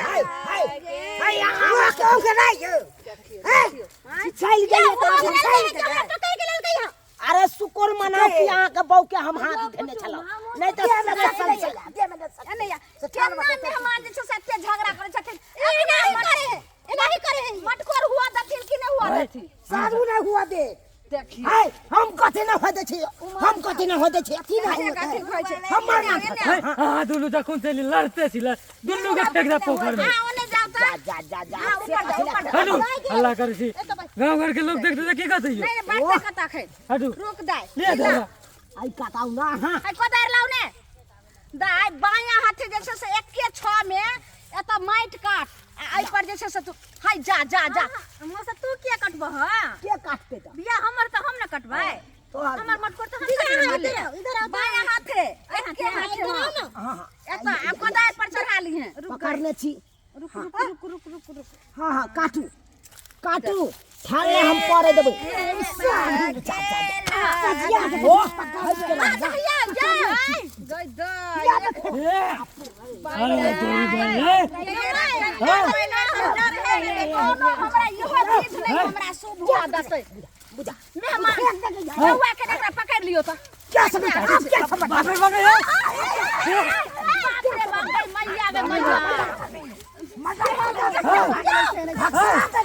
हाय हाय हाय अहाँ क्यों के नहीं यौ हैं चल गेलै तऽ चल गेलै। पकड़ के ललकै हँ। अरे शुक्र मनाओ कि अहाँ के बहू के हम हाथ धेने छलहुँ, नहीं तऽ एने या केना मेहमान जे छै से एते झगड़ा करै छथिन। एनाही करे है, एनाही करे है। मटकोर हुआ दथिन कि नहि हुआ दथिन? सारू नहीं हुआ दे। देखिए। हाय, हम कथी नहीं हो दे छी, हम कथी नहीं हो दे छी, अथी नहीं कथी हो कहै छै? हमर नाम। हे, अहाँ दुनू जखन से लड़ते छी, दुनू के फेंक दे पोखर में। हाँ, ओने जाओ जा तऽ। जा जा जा। हाँ, ऊपर जाओ, ऊपर जाओ। हटू, हल्ला करै छी, गाँव घर के लोग देखते तऽ की कहते यौ? नहीं, बाटे कता खै। हटू। रुक दाय। ले दादा। आई कटाउ ना अहाँ। आई कोदारि लाउ ने दाय। बायां हाथे जे छै से एके छह में एतऽ माटि काट आ एहि पर जे छै से तू हाय जा जा जा। मौसा, तू किया कटबह? के काटते तऽ? बिया हमर तऽ हम ने कटबै। तोहर हमर मटकोर तऽ हम कटबै। इधर आओ, बायां हाथे एके हाथे। हाँ। हाँ हाँ। एतऽ आ कोदारि पर चढ़ा लीहे। पकड़ने छी। रुक रुक रुक रुक रुक रुक। हाँ हाँ, काटू काटू, ठान हम पड़े देबै। जा जा जा, ओ हट के आ जा। जा जा। गई दाय। ए, अरे तोरी बहन, ए, कोनो हमरा इहो चीज नहि हमरा शुभ हुआ देतै। बुझा। मेहमान बौआ के एकरा पकड़ लियो तऽ। क्या समझ आप, क्या समझ? बाप रे बाप रे, ए। बाप रे बाप रे, मैया गे मैया।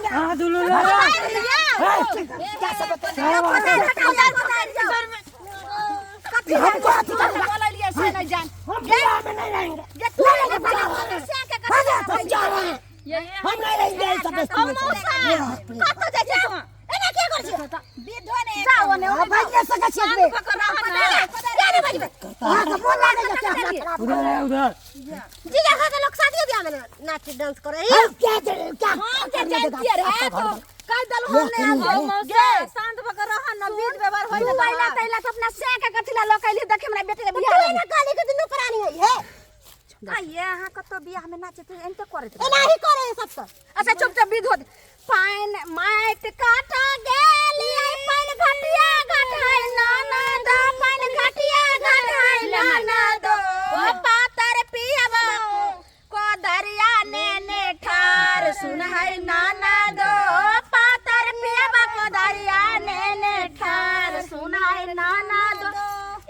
अहाँ दुनू लड़ा। हमको बोललियै से नहि जान। हम बियाह में नहीं रहेंगे। जे तू से के कथी? हम जा रहे हैं, हम नहीं रहेंगे इस सब। मौसा, कतऽ जाइ छै तू? एना किया करै छी? विधो ने जा ओने ओने। भाई नहीं सके छी में। पकड़ रहा ना, किया नहि बजबै? हां तो बोल लागे जे क्या खराब। उधर है उधर। जीजा खा के लोग शादियो ब्याह में नाच डांस करे। हम क्या करे, क्या हम के जानतियै रे, तो कह दल हम नहि आबो। मौसा, शांत भऽ के रह न, विध व्यवहार होय। तू अइला तैला तऽ अपना से के कथी ला लऽ के अइली? देख, हमरा बेटी के बियाह। तू एना कहली कि दुनू प्राणी है हे। आइए, अहाँ कतौ बियाह में नाचैत एनते करैत रहै। एनाही करे है सब तऽ। अच्छा, चुपचाप विध होत। पानि माटि काटा गेलियै, पानि घटिया घटाइ नाना दो, पानि घटिया घटाइ नाना दो, पातर पियबा कोदरिया नेने ठार सुनहै नाना दो, पातर पियबा कोदरिया नेने ठार सुनहै नाना दो।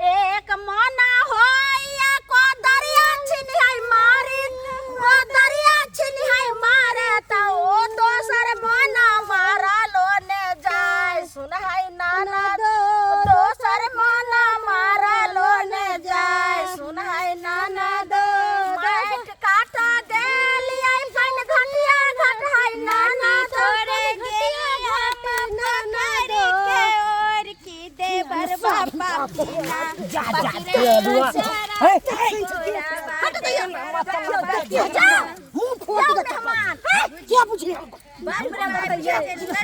एक मना होइया कोदरिया छिनिहाइ मारी, कोदरिया छिनिहाइ मारे तऽ ओ दोसर मना मारलो ने जाय सुनहै नाना दो, दोसर मना मारलो ने जाय सुनहै नाना दो। माटि काटा गेलियै, पानि घटिया घटाइ नाना तोरे घाट नाना दो और की देवर बापा पीना। जा जा। ए, दुआ। हे, हट दैया, जा। मुंह फोड़ के मेहमान। क्या पूछ रहे हमको? बाप रे बाप, ये दुआ।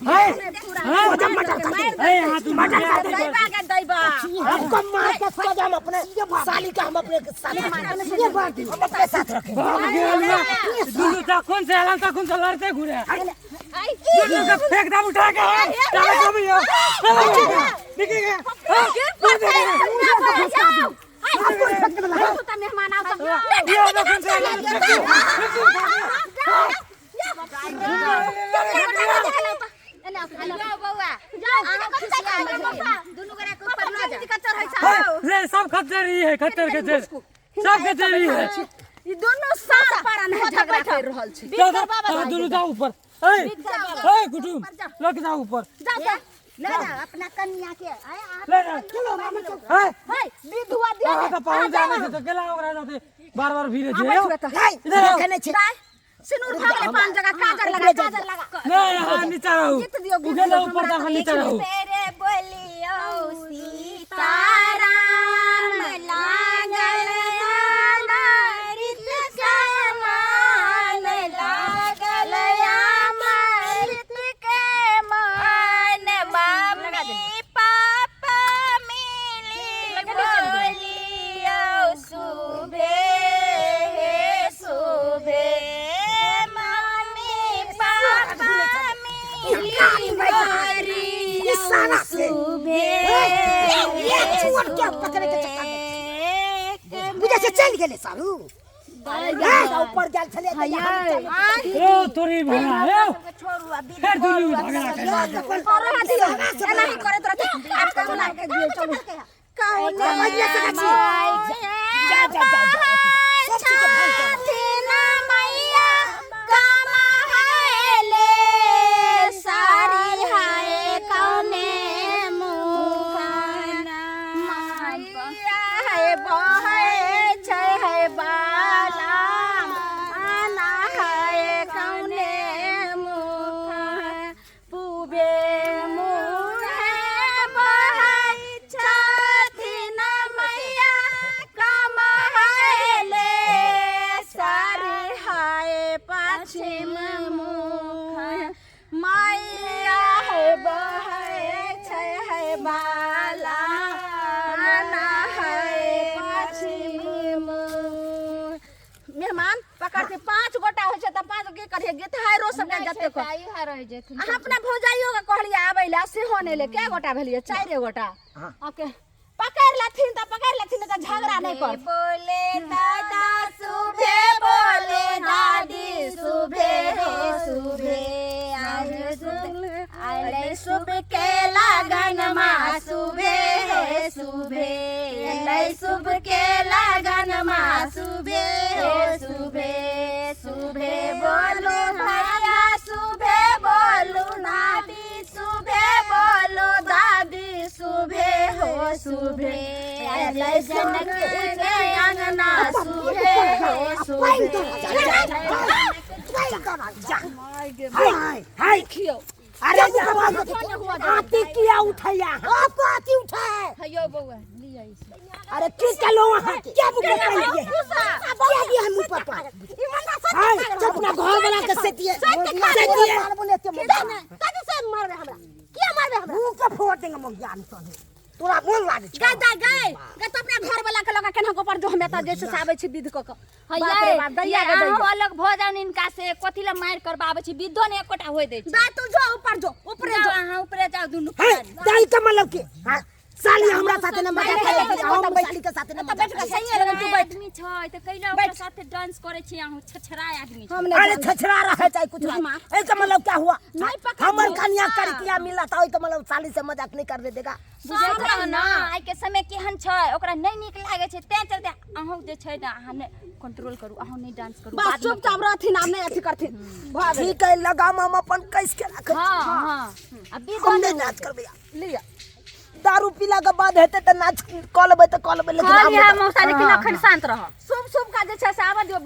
हे, हे, हे, अहाँ दुनू दैबा के दैबा। हमको मार के सजा, हम अपने साली का, हम अपने साथ रखेंगे, हम अपने साथ रखेंगे। बाप रे, अलुआ। दुनू तखन से आलम तखन से लड़ते घूरे, दुनू के फेंक दम उठा के। चलो कभी हो निकल गया। हाँ, मेहमान आओ सब। ये तखन से आलम। जाओ बौआ, अहाँ खिसिया दुनू गोरा के ऊपर लऽ जा। ले, सब खच्चर ही है, खच्चर के चल, सब खच्चर ही है। ई दोनों सार पारन है, झगड़ा कर रहल छै। जाओ जाओ, दुनू जाओ ऊपर। ए ए कुटुम, लग जाओ ऊपर। जाओ जा। ले जा अपना कन्या के आय। ले जा। ए, हे, विधवा दिया। अहाँ तऽ पाहुन जाने छै तऽ केला ओकरा साथे बार बार भिड़े छै यौ? नहीं। इधर आओ। देखे नहीं छी। सिनूर भऽ गेलै पाँच जगह, काजर लगा, काजर लगा। नहीं, अहाँ नीचा रहू। गीत दियौ, गीत उठे दियौ। ऊपर तऽ अहाँ नीचा रहू। मेरे बोलियो सीताराम लागल अमृत समान, लागल अमृत के मान, मम्मी पापा मिली बोलियो सुबे हे सुबे, मम्मी पापा मिली बोलियो सारा से। सुबे। ये छुअर के पकड़े के चक्कर में बुझे से चल गेले सारू। ऊपर गेल छलियै तऽ यहाँ ओ तोरी भला ए छोड़ू आ विध फेर दुनू झगड़ा कर करऽ दियौ एनाही करैत रहतै आब तऽ ना चलू जा जा जा जा सब चीज के भाई के छथिन मैया कमाहले सारी हाय कौने मुखाना मैया है बहै छै है बाला आना है कौने मुखा पूबे मुहे बहै छथिन मैया कमाहले सारी हाय पश्चिम मुख मैया है बहै छै है बाला आना है पश्चिम मुख मेहमान पकड़ते 5 गोटा होइ छै तऽ 5 के करिए गीत हारो सबके जते को अहाँ अपना भौजाइयो के कहलियै आबै लए सेहो नहि ले कै गोटा भेलियै 4 गोटा ओके पकड़ लेथिन तऽ पकड़ लेथिन नहि तऽ झगड़ा नहि कर बोले दादा सुबे बोले दादी सुबे हो सुबे आले सुब के लगन मा सुबे हे सुबे आले सुब के लगन मा सुबे हे सुबे सुबे बोलो भैया सुबे बोलो नादी सुबे बोलो दादी सुबे हो सुबे आले जनक के अंगना सुबे हो सुबे हाय हाय देखियौ अरे आती किया उठाया आपको आती उठा है हयो बौआ लिया अरे की चलो वहां के क्या मुंह पर पानी दिए क्या दिया है मुंह पर पानी हाय अपना घर बना के से दिए से दिए कथी से मारबे हमरा किया मारबे हमरा मुंह के फोड़ देंगे मोगिया में तोरा मोन लागे छौ गाय दाय गाय गाय तो अपना घर वाला के लगा केना को पर जो हम एतऽ जे छै से आबै छी विध कऽ कऽ बाप रे बाप दैया के अहूँ दैया अलग भऽ जाउ ने इनका से कथी लए मारि करबाबै छी विधो ने एकोटा होय दै छै दाय तू जो ऊपर जो ऊपरे जाउ जो अहाँ ऊपरे जाउ दुनू हाय प्राणी। दाई का मतलब के हां साली हमरा साथे न मजाक बैठ, करे बैठ, हम बैठ, साली के साथे न एतऽ मजाक बैठ कऽ करे सही लगन तू बैठ आदमी छै तऽ कैला ओकरा साथे डांस करै छी अहूँ छछराय आदमी छै हम नहि अरे छछरा रहे चाहे कुछ रहे ऐ का मतलब क्या हुआ नहीं पकड़ हमर लो। कन्या करकिया मिला था ओइ का मतलब साली से मजाक नहीं करने देगा बुझैत रह न आइ के समय केहन छै ओकरा नहि नीक लागै छै तें चलते अहूँ जे छै ने अहाँ नहि कंट्रोल करू अहूँ नहि डांस करू बस बादमे चुपचाप रहथिन आब नहि अथी करथिन भऽ गेलै ठीक है लगाम हम अपन कस के रखे हँ हँ आ विधो हम नहि नहीं नाच करबे लिअ दारू पीला के बाद हेतै तऽ नाच कऽ लेबै तऽ कऽ लेबै लेकिन कहलियै हम मौसा लेकिन अखन शान्त रह शुभ शुभ का जे छै से आबऽ दियौ।